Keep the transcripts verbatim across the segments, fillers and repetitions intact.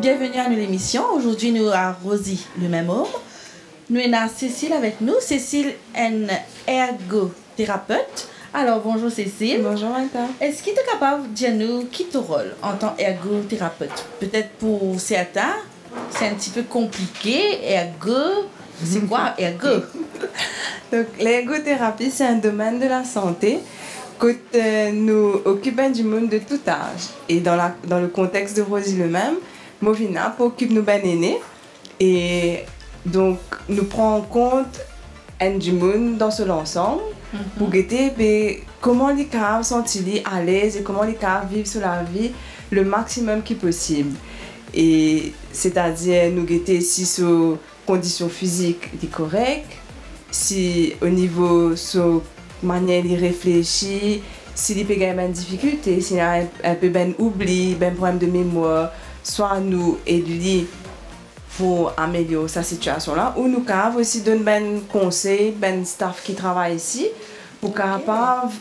Bienveni a nou lemision. Zordi nou a Rosie le Même Homme. Nou ena Cécile avek nou. Cécile, enn ergoterapet. Alor, bonzour Cécile. Bonzour Martha. Eski to kapav dir nou ki to rol antan ergoterapet? Petet pou sertin, se enn tipe konplike, ergo, se kwa ergo? Donk, lergoterapi, se enn domenn de lasante kot, eh, nou okip bann dimoun de tou az. E dan la, dan le kontex de Rosie le Même, mo vinn la pou okip nou bann ene. E donk, nou pran an kont enn dimoun dan so lansam pou gete, be, kouma li kapav santi li alez e kouma li kapav viv so lavi le maximum ki posib. E setadir, nou gete si so kondision fizik li korek, si o nivo so manier li reflesi, si li pe gagn bann difikilte, si li ena enn, enn pe bann oubli, bann problem de memwar, swa nou ed li pou amelior sa sitiasion la, ou nou kapav osi donn bann konsey bann staff ki travay isi, pou kapav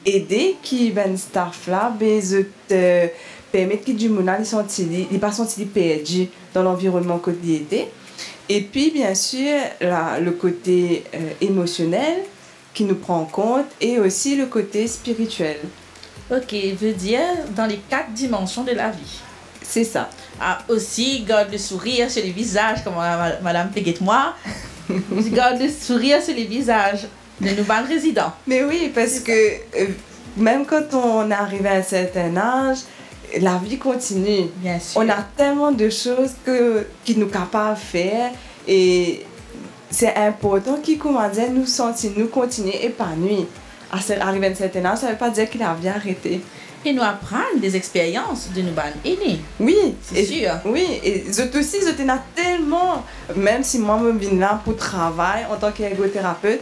ede ki bann staff la, be zot, eh, permet ki dimoun la, li santi li, li pa santi li perdi dan lanvironnman kot li ete. Epi, biensir, la, le kote, eh, emosionel ki nou pran an kont e osi le kote spiritiel. Ok, vedir dan le kat dimansion de lavi. Se sa. Ah, osi, garde le sourire sur le visage, kouma ma-, madam pe get mwa. Garde le sourire sur le visage de nou bann rezidan. Me wi, parski, eh, mem kan on ariv a enn sertin az, lavi kontini. Biensir. On a telman de soz ke, ki nou kapav fer e se inportan ki, kouma dir, nou santi nou kontinie epanwi. A se-, ariv enn sertin az, sa ve pa dir ki lavi arete. E nou aprann de experyans de nou bann ene. Wi, se sir. Wi, e zot osi, zot ena telman, mem si mwa mo vinn la pou travay antan ki ergoterapet,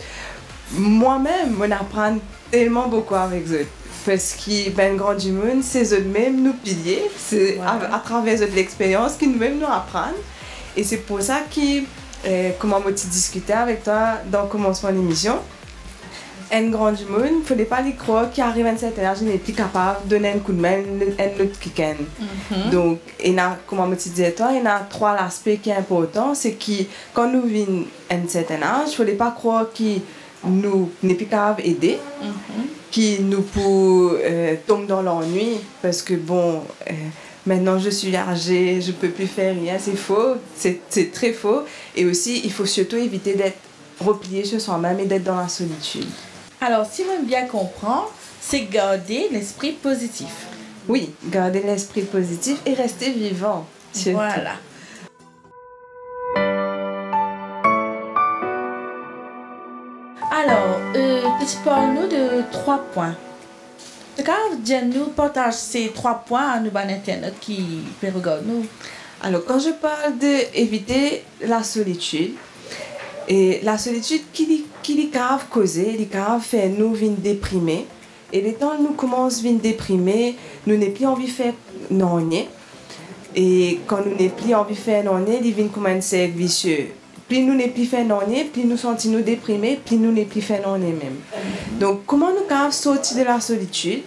mwa mem, mo aprann telman boukou avek zot. Parski bann gran dimoun, se zot mem nou pilie, se a-, atraver zot lexperyans ki nou mem nou aprann. E se pou sa ki, eh, kouma mo ti diskite avek twa dan komansman lemision, enn gran dimoun, fode pa li krwar ki ariv enn sertin az, li nepli kapav donn enn koudme enn, enn lot kikenn. Donk, ena, kouma mo ti dir twa, ena trwa laspe ki inportan, se ki kan nou vinn enn sertin az, fode pa krwar ki nou nepli kapav ede, ki nou pou, eh, tom dan lannwi, parski bon, eh, maintenant je suis âgé, je peux plus faire rien, c'est faux, c'est, c'est très faux. Et aussi, il faut surtout éviter d'être replié sur soi-même et d'être dans la solitude. Alor, si mo bien konpran, se garde lespri pozitif. Wi, garde lespri pozitif e reste vivan, sirtou. Vwala. Alor, eh, to ti parl nou de trwa pwin. To kapav dir nou, partaz se trwa pwin a nou bann internet ki pe regard nou? Alors, quand je parle de éviter la solitude, e la solitude ki li, ki li kapav koze, li kapav fer nou vinn deprime. E letan nou koumans vinn deprime, nou nepli anvi fer nanye. E kan nou nepli anvi fer nanye, li vinn kouma enn serk visie. Pli nou nepli fer nanye, pli nou santi nou deprime, pli nou nepli fer nanye mem. Donk, kouma nou kapav sorti de la solitude?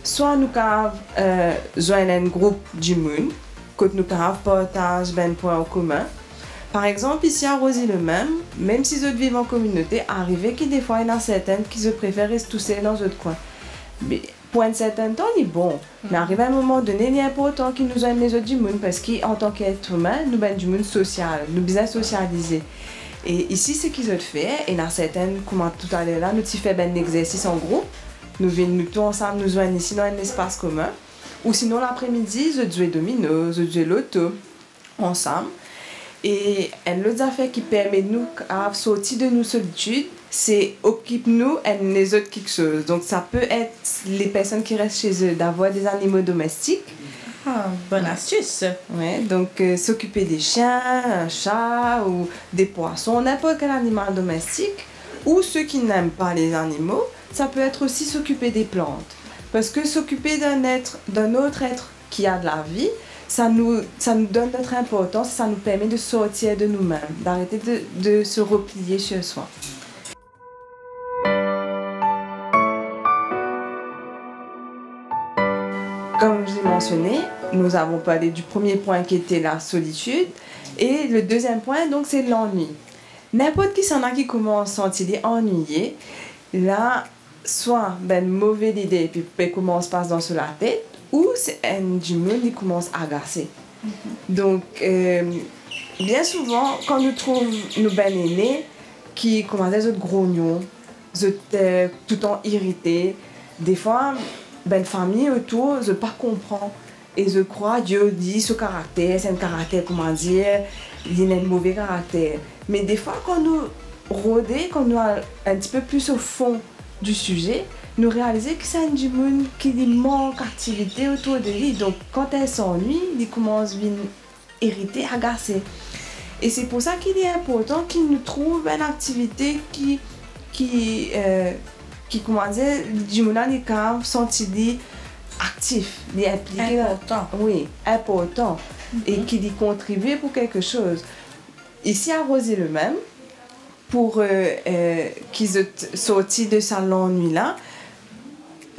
Swa nou kapav, eh, zwenn enn group dimoun, kot nou kapav partaz bann pwin an komin. Par exanp, isi a Rosie le Même, mem si zot viv an kominote, arive ki defwa ena sertin ki zot prefer res tousel dan zot kwin. Me pou enn sertin tan, li bon. Me arive enn moman done, li inportan ki nou zwenn lezot dimoun, parski antan ki et imin, nou bann dimoun sosial, nou bizin sosialize. E isi, seki zot fer, ena sertin, kouma toutaler la, nou ti fer bann exersis an group, nou vinn, nou tou ansam, nou zwenn isi dan enn lespas komin. Ou sinon, lapremidi, zot zwe domino, zot zwe loto ansam. E enn lot zafer ki permet nou kapav sorti de nou solitid, se okip nou enn lezot kiksoz. Donc, ça peut être les personnes qui restent chez eux, d'avoir des animaux domestiques. Ah, bonne astuce. Ouais, donc, euh, s'occuper des chiens, un chat ou des poissons, n'importe quel animal domestique. Ou ceux qui n'aiment pas les animaux, ça peut être aussi s'occuper des plantes. Parce que s'occuper d'un être, d'un autre être qui a de la vie, ça nous, ça nous donne notre importance, ça nous permet de sortir de nous-mêmes, d'arrêter de, de se replier sur soi. Comme je l'ai mentionné, nous avons parlé du premier point qui était la solitude. Et le deuxième point, donc, c'est l'ennui. Ninport kisannla ki koumans santi li anniye, la, swa bann move lide pe, pe koumans pas dan so latet, ou se enn dimoun li koumans agase. Donk, euh, bien souvan, kan nou trouv nou bann ene ki koumans zot grognon, zot, euh, toultan irite, defwa, bann fami otour, zot pa konpran e zot krwar, Dieu, li, so karakter, se enn karakter, kouma dir, li ena enn move karakter. Me defwa, kan nou rode, kan nou al enn ti pe plis o fon di size, nou realize ki se enn dimoun ki li mank aktivite otour de li. Donk, kan li sanwi, li koumans vinn irite, agase. E se pou sa ki li inportan ki nou trouv enn aktivite ki, ki, euh, ki, kouma dir, dimoun la li kapav santi li aktif, li inplike. Inportan. Wi, inportan. E ki li kontribie pou kiksoz. Isi a Rosie Lemem, pou, euh, euh, ki zot sorti de sa lannwi la,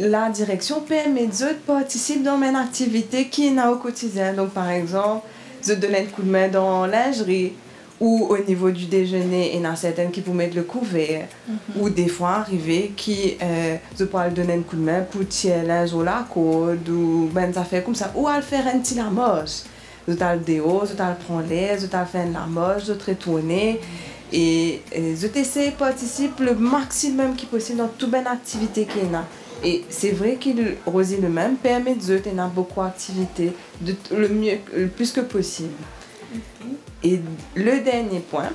la direksion permet zot partisip dan bann aktivite ki ena o kotidien. Donk, par exanp, zot donn enn koudme dan linzri, ou o nivo di dezene, ena sertin ki pou met lekouver, ou defwa arive ki, euh, zot pou al donn enn koudme pou tir linz lor lakord, ou bann zafer koumsa, ou al fer enn ti lamars. Zot al deor, zot al pran ler, zot al fer enn lamars, zot retourne, e, e zot esey partisip le maximum ki posib dan tou bann aktivite ki ena. E se vre ki Rosie Lemem permet zot ena boukou aktivite, de, le mie, le plis ki posib. E le dernie pwin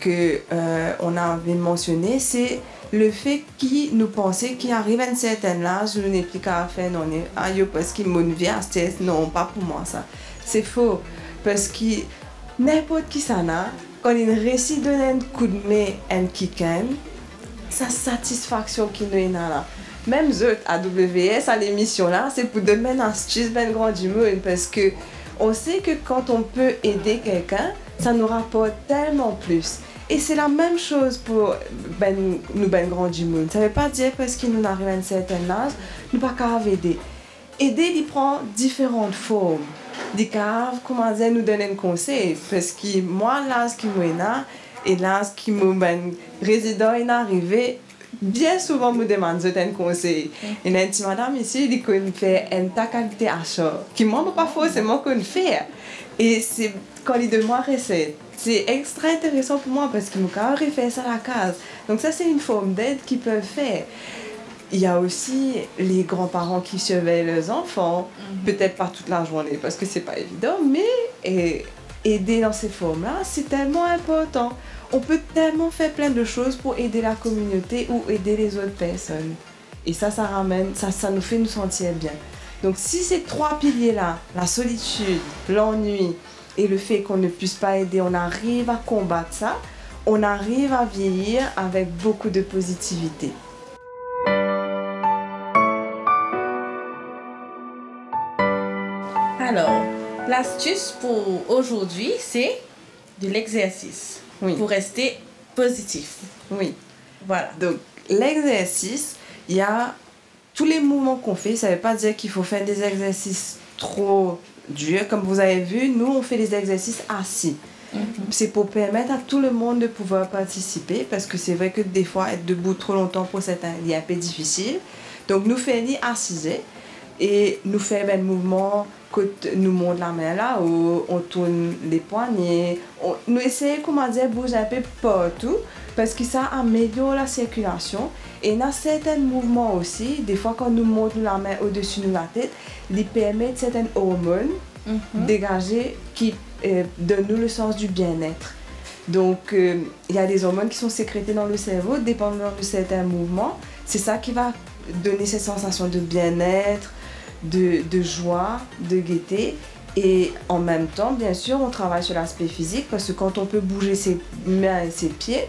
ke, euh, on a anvi mansione, se lefe ki nou panse ki ariv enn sertin laz, nou nepli kapav fer nanye, ayo, parski mo vi aster, non, pa pou mwa sa. Se fo, parski ninport kisannla, kan li resi donn enn koudme enn kikenn, sa satisfaksion ki nou ena la. Mem zot, A W S, a lemision la, se pou donn bann astis bann gran dimoun, parski on sait que quand on peut aider quelqu'un, ça nous rapporte tellement plus. E se lamem soz pou bann, nou bann gran dimoun. Sa ve pa dir parski nou ariv enn sertin laz, nou pa kapav ede. Ede, li pran diferan form. Li kapav, kouma dir, nou donn enn konsey, parski mwa, laz ki mo ena, e laz ki mo bann rezidan ena arive, bien souvan mo demann zot enn konsey. Ena enn ti madam isi, li konn fer enn ta kalite asar, ki mwa, mo pa forseman konn fer. E se, kan li donn mwa reset, se extra interesan pou mwa, parski mo kapav refer sa lakaz. Donk sa, se enn form ded ki pev fer. Il y a aussi les grands-parents qui surveillent leurs enfants, peut-être pas toute la journée, parce que c'est pas évident, mais, euh, aider dans ces formes-là, c'est tellement important. On peut tellement faire plein de choses pour aider la communauté ou aider les autres personnes. E sa, sa ramenn, sa, sa nou fer nou santir bien. Donk, si ces trois piliers-là, la solitude, l'ennui et le fait qu'on ne puisse pas aider, on arrive à combattre ça, on arrive à vieillir avec beaucoup de positivité. Alors, l'astuce pour aujourd'hui, c'est de l'exercice. Oui. Pour rester positif. Oui. Voilà. Donc, l'exercice, il y a tous les mouvements qu'on fait, ça veut pas dire qu'il faut faire des exercices trop durs. Comme vous avez vu, nous, on fait les exercices assis. C'est pour permettre à tout le monde de pouvoir participer, parce que c'est vrai que des fois, être debout trop longtemps pour certains, il est un peu difficile. Donc, nou fer li asize e nou fer bann mouvman kot nou mont lame lao, on tourn lepwanye, on, nou esey, kouma dir, bouz inpe partou, parski sa amelior lasirkilasion. E ena sertin mouvman osi, defwa kan nou mont nou lame odesi nou latet, li permet sertin ormonn degaze ki, euh, donn nou le sens du bien-être. Donc, euh, il y a des hormones qui sont sécrétées dans le cerveau, dépendant de certains mouvements. C'est ça qui va donner cette sensation de bien-être, de, de joie, de gaieté. Et en même temps, bien sûr, on travaille sur l'aspect physique, parce que quand on peut bouger ses mains et ses pieds,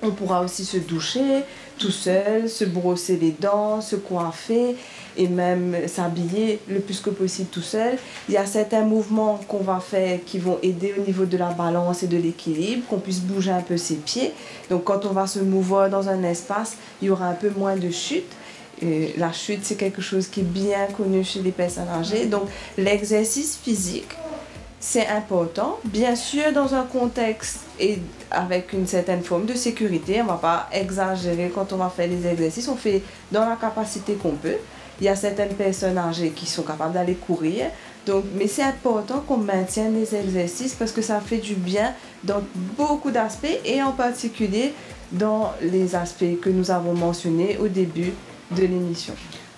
on pourra aussi se doucher tout seul, se brosser les dents, se coiffer et même s'habiller le plus que possible tout seul. Il y a certains mouvements qu'on va faire qui vont aider au niveau de la balance et de l'équilibre, qu'on puisse bouger un peu ses pieds. Donc quand on va se mouvoir dans un espace, il y aura un peu moins de chute. Euh, la chute, c'est quelque chose qui est bien connu chez les personnes âgées. Donc, l'exercice physique, c'est important. Bien sûr, dans un contexte et avec une certaine forme de sécurité, on va pas exagérer quand on va faire les exercices, on fait dans la capacité qu'on peut. Il y a certaines personnes âgées qui sont capables d'aller courir. Donc, mais c'est important qu'on maintienne les exercices parce que ça fait du bien dans beaucoup d'aspects et en particulier dans les aspects que nous avons mentionnés au début de l'émission.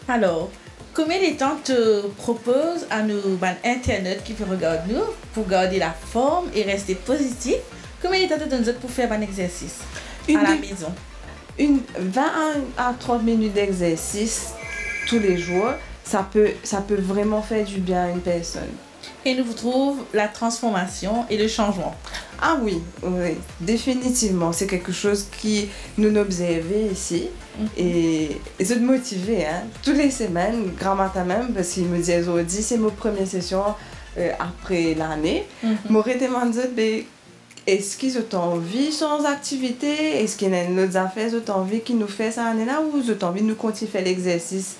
Alors, combien de temps te propose à nos, ben, internautes qui regardent nous pour garder la forme et rester positif? Combien de temps te donnes pour faire un exercice à la maison? Une, vingt à trente minutes d'exercice tous les jours, ça peut, ça peut vraiment faire du bien à une personne. Et nous trouvons la transformation et le changement. Ah oui, oui, définitivement. C'est quelque chose qui nous observe ici. Mhm. Et, et c'est motivé, hein. Toutes les semaines, grand matin même, parce qu'il me dit, aujourd'hui, c'est mon première session, euh, après l'année. Mhm. Mo redemann zot, be, eski zot anvi sanz aktivite? Eski ena enn lot zafer zot anvi ki nou fer sa ane la, ou zot anvi nou kontign fer lexersis?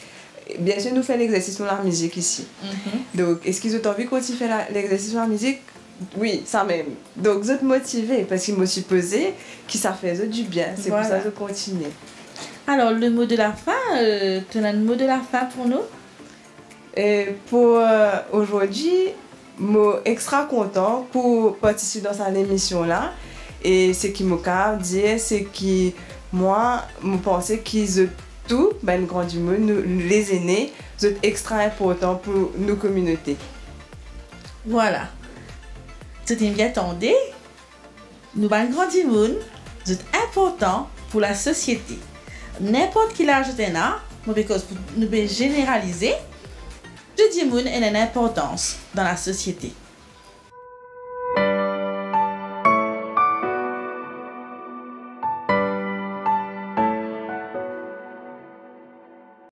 Bien sûr, nou fer lexersis nou lamizik isi. Mhm. Donk, eski zot anvi kontign fer la, lexersis nou lamizik? Wi, sa mem. Donk, zot motive, parski mo sipoze ki sa fer zot dibien. Se pou sa zot kontigne. Alors, le mot de la fin, euh, tu as un mot de la fin pour nous? E pou, euh, aujourd'hui, mo extra kontan pou partisip dan sa lemision la. E seki mo kapav dir, se ki mwa, mo panse ki zot tou, bann gran dimoun, nou, lezene, zot extra inportan pou nou kominote. Vwala. Zot inn bien tande, nou bann gran dimoun, zot inportan pou lasosiete. Ninport ki laz zot ena, mo pe koz pou nou pe zeneralize, tou dimoun ena enn inportans dan lasosiete.